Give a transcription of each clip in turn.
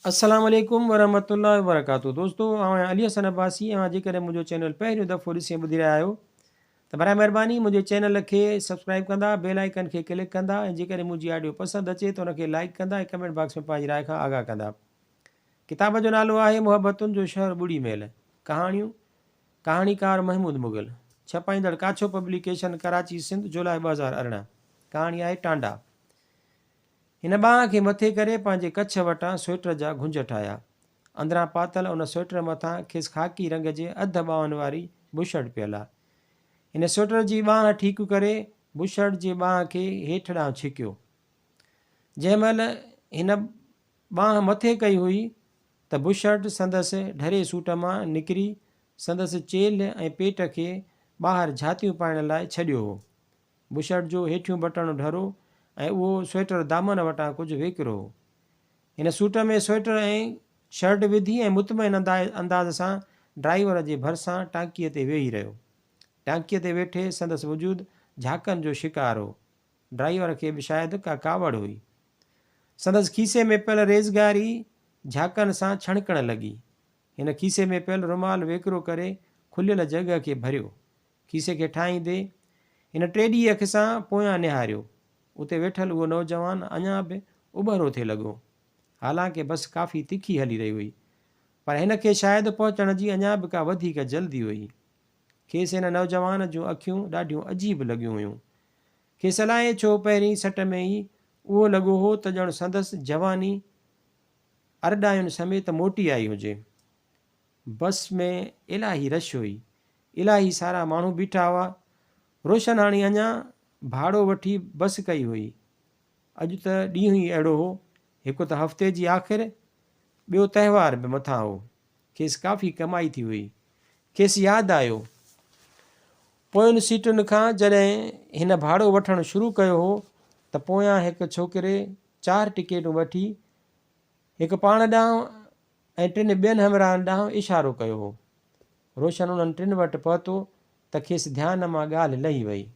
السلام عليڪم ورحمة الله وبرڪاته دوستو آئون آهيان علي حسن عباسي اوهان جيڪڏهن منهنجو چينل پهريون دفعو ڏسي ۽ ٻڌي رهيا آهيو ته برائي مهرباني منهنجي چينل کي سبسڪرائب ڪندا بيل آئيڪن کي ڪلڪ ڪندا ۽ جيڪڏهن منهنجي آڊيو پسند اچي ته ان کي لائيڪ ڪندا ۽ ڪمينٽ باڪس ۾ پنهنجي راء کان آگاهه ڪندا ڪتاب جو نالو آهي محبتن جو شهر ٻڙي ميل ڪهاڻيون ڪهاڻيڪار محمود مغل ڇپائيندڙ ڪاڇو پبليڪيشن ڪراچي سنڌ جولاء 2018 ڪهاڻي آهي ٽانڊا هن ٻانهن کي مٿي ڪري پنهنجي ڪڇ وٽان سوئيٽر جا گهنج ٺاهيا. اندران پاتل ان سوئيٽر مٿان کيس خاڪي رنگ جي اڌ ٻانهن واري بشرٽ پيل آ. هن سوئيٽر جي ٻانهن ٺيڪ ڪري بشرٽ جي ٻانهن کي هيٺ ڏانهن ڇڪيو. جنهن مهل هن ٻانهن مٿي ڪئي هئي ته بشرٽ سندس ڍري سوٽ مان نڪري سندس چيلهه ۽ پيٽ کي ٻاهر جهاتيون پائڻ لاء ڇڏيو هو. بشرٽ جو هيٺيون بٽڻ ڍرو ۽ اهو سوئيٽر دامن وٽان ڪجهه ويڪرو هو. هن سوٽ ۾ سوئيٽر ۽ شرٽ وڌي ۽ مطمئن انداز سان ڊرائيور جي ڀرسان ٽانڪيء تي ويهي رهيو. ٽانڪيء تي ويٺي سندس وجود جهاڪن جو شڪار هو. ڊرائيور کي به شايد ڪا ڪاوڙ هئي. سندس کيسي ۾ پيل ريزگاري جهاڪن سان ڇڻڪڻ لڳي. هن کيسي ۾ پيل رومال ويڪرو ڪري کليل جڳهه کي ڀريو. کيسي کي ٺاهيندي هن ٽيڏي اک سان پويان نهاريو. اتي ويٺل اهو نوجوان اڃا به اٻهرو ٿي لڳو. حالانڪه بس ڪافي تکي هلي رهي هئي. پر هن کي شايد پهچڻ جي اڃا به ڪا وڌيڪ جلدي هئي. کيس هن نوجوان جون اکيون ڏاڍيون عجيب لڳيون هيون. کيس الائي ڇو پهرين سٽ ۾ ئي اهو لڳو هو ته ڄڻ سندس جواني ارڏاين سميت موٽي آئي هجي. بس ۾ الاهي رش هئي. الاهي سارا ماڻهو بيٺا هئا. روشن هاڻي اڃا ڀاڙو وٺي بس ڪئي هئي. اڄ ته ڏينهن ئي اهڙو هو. هڪ ته هفتي جي آخر، ٻيو تهوار به مٿان هو. کيس ڪافي ڪمائي ٿي هئي. کيس ياد آيو. پوين سيٽن کان جڏهن هن ڀاڙو وٺڻ شروع ڪيو هو ته پويان هڪ ڇوڪري چار ٽڪيٽون وٺي هڪ پاڻ ڏانهن ۽ ٽن ٻين همراهن ڏانهن اشارو ڪيو هو. روشن انهن ٽن وٽ پهتو ته کيس ڌيان مان ڳالهه لهي وئي.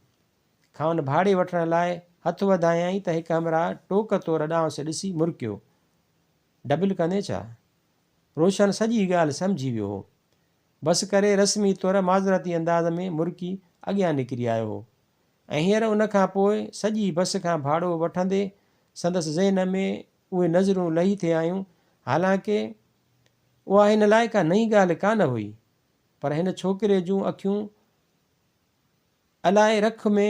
کانئن ڀاڙي وٺڻ لاء هٿ وڌايائين ته هڪ همراهه ٽوڪ طور ڏانهس ڏسي مرڪيو. ڊبل ڪندين ڇا؟ روشن سڄي ڳالهه سمجهي ويو هو. بس ڪري رسمي طور معذرتي انداز ۾ مرڪي اڳيان نڪري آيو هو ۽ هينئر ان کان پوء سڄي بس کان ڀاڙو وٺندي سندس ذهن ۾ اهي نظرون لهي ٿي آيون، حالانڪه اها هن لاء ڪا نئين ڳالهه ڪانه هئي، پر هن ڇوڪري جون اکيون الائي رک ۾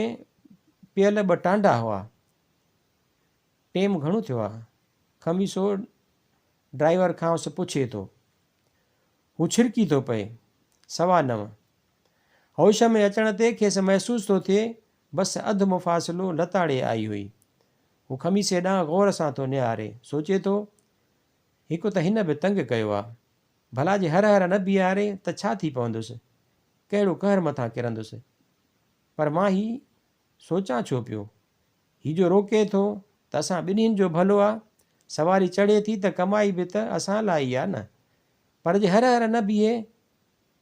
پيل ٻه ٽانڊا هئا. ٽيم گهڻو ٿيو آ؟ خميسو ڊرائيور کانئس پڇي ٿو. هو ڇرڪي ٿو پئي. 9:15. هوش ۾ اچڻ تي کيس محسوس ٿو ٿئي بس اڌ مفاصلو لتاڙي آئي هئي. هو خميسي ڏانهن غور سان ٿو نهاري. سوچي ٿو، هڪ ته هن به تنگ ڪيو آ. ڀلا جي هر هر نه بيهاري ته ڇا ٿي پوندس؟ ڪهڙو قهر مٿان ڪرندس؟ پر مان هي سوچان ڇو پيو؟ هي جو روڪي ٿو ته اسان ٻنهين جو ڀلو آ. سواري چڙهي ٿي ته ڪمائي به ته اسان لاء ئي آ نه. پر جي هر هر نه بيهي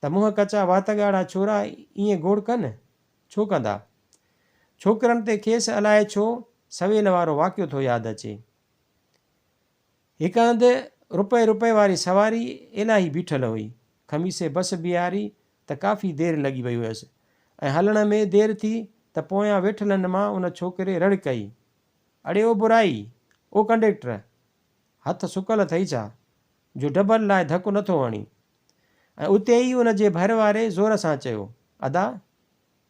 ته منهن ڪچا وات ڳاڙها ڇورا ائين گوڙ ڪن؟ ڇو ڪندا؟ ڇوڪرن تي کيس الائي ڇو سويل وارو واقعو ٿو ياد اچي. هڪ هنڌ رپئي رپئي واري سواري الاهي بيٺل هئي. خميسي بس بيهاري ته ڪافي دير لڳي وئي هيس ۽ هلڻ ۾ دير ٿي ته پويان ويٺلن مان ان ڇوڪري رڙ ڪئي، اڙي او برائي! او ڪنڊيڪٽر! هٿ سڪل اٿئي ڇا؟ جو ڊبل لاء ڌڪ نٿو هڻين؟ ۽ اتي ئي ان جي ڀر واري زور سان چيو، ادا!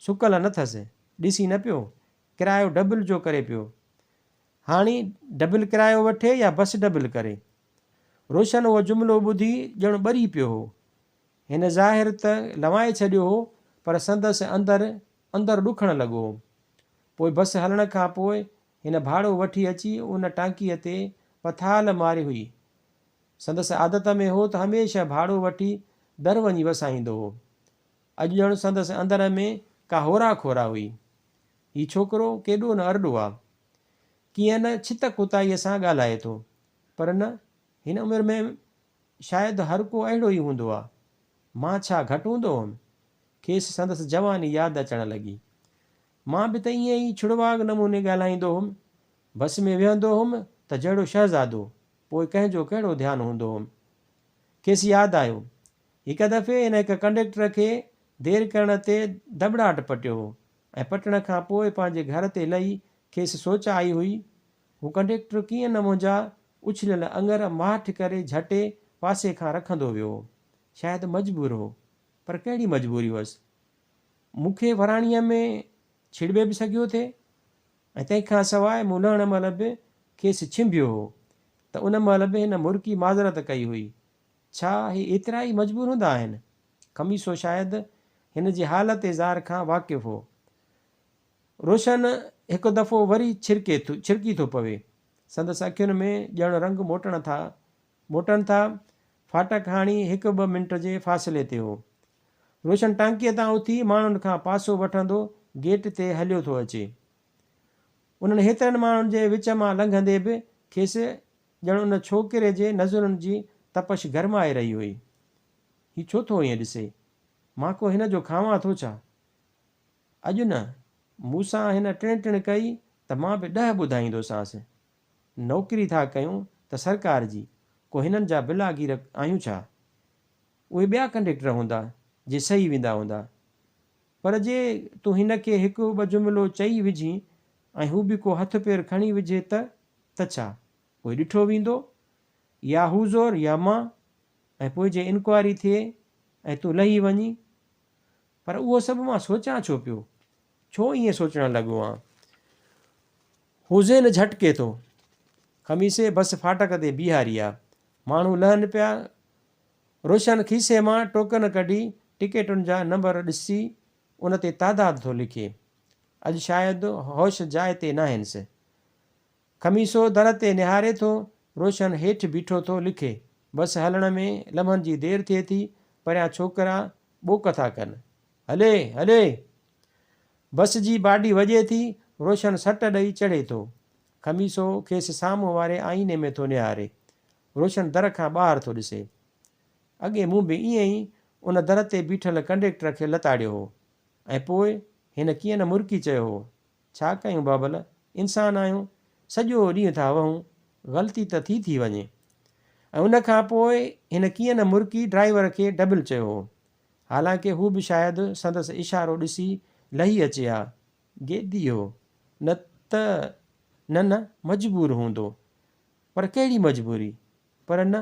سڪل نه ٿس، ڏسين نه پيو، ڪرايو ڊبل جو ڪري پيو. هاڻي ڊبل ڪرايو وٺي يا بس ڊبل ڪري؟ روشن اهو جملو ٻڌي ڄڻ ٻري پيو هو. هن ظاهر ته لنوائي ڇڏيو هو پر سندس اندر اندر ڏکڻ لڳو هو. پوء بس هلڻ کان پوء هن ڀاڙو وٺي اچي ان ٽانڪيء تي پٿال ماري هئي. سندس عادت ۾ هو ته هميشه ڀاڙو وٺي در وڃي وسائيندو هو. اڄ ڄڻ سندس اندر ۾ ڪا هورا کورا هئي. هي ڇوڪرو ڪيڏو نه ارڏو آ. ڪيئن نه ڇت ڪوتاهيء سان ڳالهائي ٿو. پر نه، هن عمر ۾ شايد هر ڪو اهڙو ئي هوندو آ. مان ڇا گهٽ هوندو هئم؟ کيس سندس جواني ياد اچڻ لڳي. مان به ته ائين ئي ڇڙواڳ نموني ڳالهائيندو هئم. بس ۾ ويهندو هئم ته جهڙو شهزادو. پوء ڪنهن جو ڪهڙو ڌيان هوندو هوم. کيس ياد آيو. هڪ دفعي هن هڪ ڪنڊيڪٽر کي دير ڪرڻ تي ڌٻڙاٽ پٽيو هو ۽ پٽڻ کان پوء پنهنجي گهر تي لهي کيس سوچ آئي هئي، هو ڪنڊيڪٽر ڪيئن نه منهنجا اڇليل اڱر ماٺ ڪري جهٽي پاسي کان رکندو ويو هو. شايد مجبور هو. پر ڪهڙي مجبوري هئس؟ مون کي وراڻيء ۾ ڇڙٻي به سگهيو ٿي ۽ تنهن کان سواء مون لهڻ مهل به کيس ڇنڀيو هو ته ان مهل به هن مرڪي معذرت ڪئي هئي. ڇا اهي ايترا ئي مجبور هوندا آهن؟ خميسو شايد هن جي حالت زار کان واقف هو. روشن هڪ دفعو وري ڇرڪي ڇرڪي ٿو پوي. سندس اکين ۾ ڄڻ رنگ موٽڻ ٿا موٽن ٿا. ڦاٽڪ هاڻي هڪ ٻه منٽ جي فاصلي تي هو. روشن ٽانڪيء تان اٿي ماڻهن کان پاسو وٺندو گيٽ تي هليو ٿو اچي. انهن هيترن ماڻهن جي وچ مان لنگهندي به کيس ڄڻ ان ڇوڪري جي نظرن جي تپش گرمائي رهي هئي. هي ڇو ٿو ائين ڏسي؟ مان ڪو هن جو کاوان ٿو ڇا؟ اڄ نه، مون سان هن ٽڻ ٽڻ ڪئي ته مان به ڏهه ٻڌائيندوسانس. نوڪري ٿا ڪيون ته سرڪار جي، ڪو هنن جا بلاگير آهيون ڇا؟ اهي ٻيا ڪنڊيڪٽر هوندا، جي سهي ويندا هوندا. پر جي تون هن کي هڪ ٻه جملو چئي وجهين ۽ هو به ڪو هٿ پير کڻي وجهي ته، ته ڇا؟ پوء ڏٺو ويندو، يا هو زور يا مان، ۽ پوء جي انڪوائري ٿئي ۽ تون لهي وڃين. پر اهو سڀ مان سوچان ڇو پيو؟ ڇو ائين سوچڻ لڳو آن؟ هو ذهن جهٽڪي ٿو. خميسي بس ڦاٽڪ تي بيهاري آ. ماڻهو لهن پيا. روشن کيسي مان ٽوڪن ڪڍي ٽڪيٽن جا نمبر ڏسي ان تي تعداد ٿو لکي. اڄ شايد هوش جاء تي ناهنس. خميسو در تي نهاري ٿو، روشن هيٺ بيٺو ٿو لکي. بس هلڻ ۾ لمحن جي دير ٿئي ٿي، پريان ڇوڪرا ٻوڪ ٿا ڪن. هلي! هلي! بس جي باڊي وڄي ٿي، روشن سٽ ڏئي چڙهي ٿو. خميسو کيس سامهون واري آئيني ۾ ٿو نهاري. روشن در کان ٻاهر ٿو ڏسي. اڳي مون به ائين ئي ان در تي بيٺل ڪنڊيڪٽر کي لتاڙيو هو ۽ پوء هن ڪيئن نه مرڪي چيو هو، ڇا ڪيون بابل، انسان آهيون، سڄو ڏينهن ٿا وهون، غلطي ته ٿي ٿي وڃي. ۽ ان کان پوء هن ڪيئن نه مرڪي ڊرائيور کي ڊبل چيو هو. حالانڪه هو به شايد سندس اشارو ڏسي لهي اچي ها. گيدي هو، نه ته نه نه مجبور هوندو. پر ڪهڙي مجبوري؟ پر نه،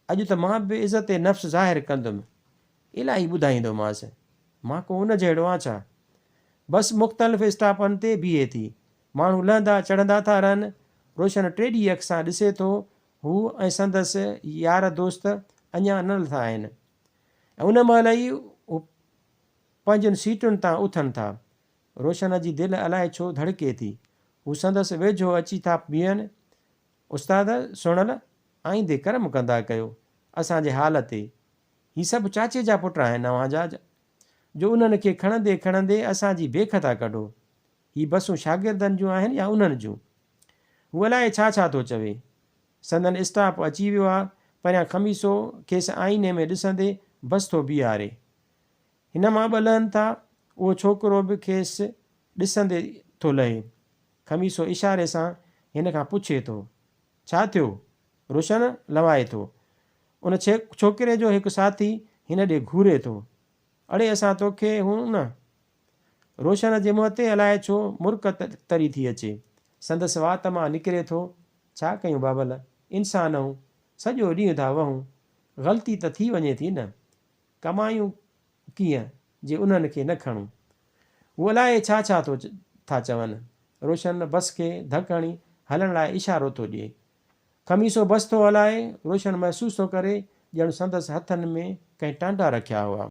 اڄ ته مان به عزت نفس ظاهر ڪندم. الاهي ٻڌائيندومانس. مان ڪو ان جهڙو آن ڇا؟ بس مختلف اسٽاپن تي بيهي ٿي. ماڻهو لهندا چڙهندا ٿا رهن. روشن ٽيڏي اک سان ڏسي ٿو، هو ۽ سندس يار دوست اڃا نه لٿا آهن. ۽ ان مهل ئي هو پنهنجين سيٽن تان اٿن ٿا. روشن جي دل الائي ڇو ڌڙڪي ٿي. هو سندس ويجهو اچي ٿا بيهن. استاد سهڻل، آئيندي ڪرم ڪندا ڪيو اسان جي حال تي. هي سڀ چاچي جا پٽ آهن اوهان جا، جو انهن کي کڻندي کڻندي اسان جي بيک ٿا ڪڍو. هي بسون شاگردن جون آهن يا انهن جون؟ هو الائي ڇا ڇا ٿو چوي. سندن اسٽاپ اچي ويو آ. پريان خميسو کيس آئيني ۾ ڏسندي بس ٿو بيهاري. هن مان به لهن ٿا. اهو ڇوڪرو به کيس ڏسندي ٿو لهي. خميسو اشاري سان هن کان پڇي ٿو. ڇا ٿيو؟ روشن لنوائي ٿو. ان ڇوڪري جو هڪ ساٿي هن ڏي گهوري ٿو. اڙي اسان توکي هون نه. روشن جي منهن تي الائي ڇو مرڪ تري ٿي اچي. سندس وات مان نڪري ٿو، ڇا ڪيون بابل، انسان آهون، سڄو ڏينهن ٿا وهون، غلطي ته ٿي وڃي ٿي نه. ڪمايون ڪيئن جي انهن کي نه کڻون. هو الائي ڇا ڇا ٿو ٿا چون. روشن بس کي ڌڪ هڻي هلڻ لاء اشارو ٿو ڏئي. خميسو بس ٿو هلائي، روشن محسوس ٿو ڪري ڄڻ سندس هٿن ۾ ڪنهن ٽانڊا رکيا هئا.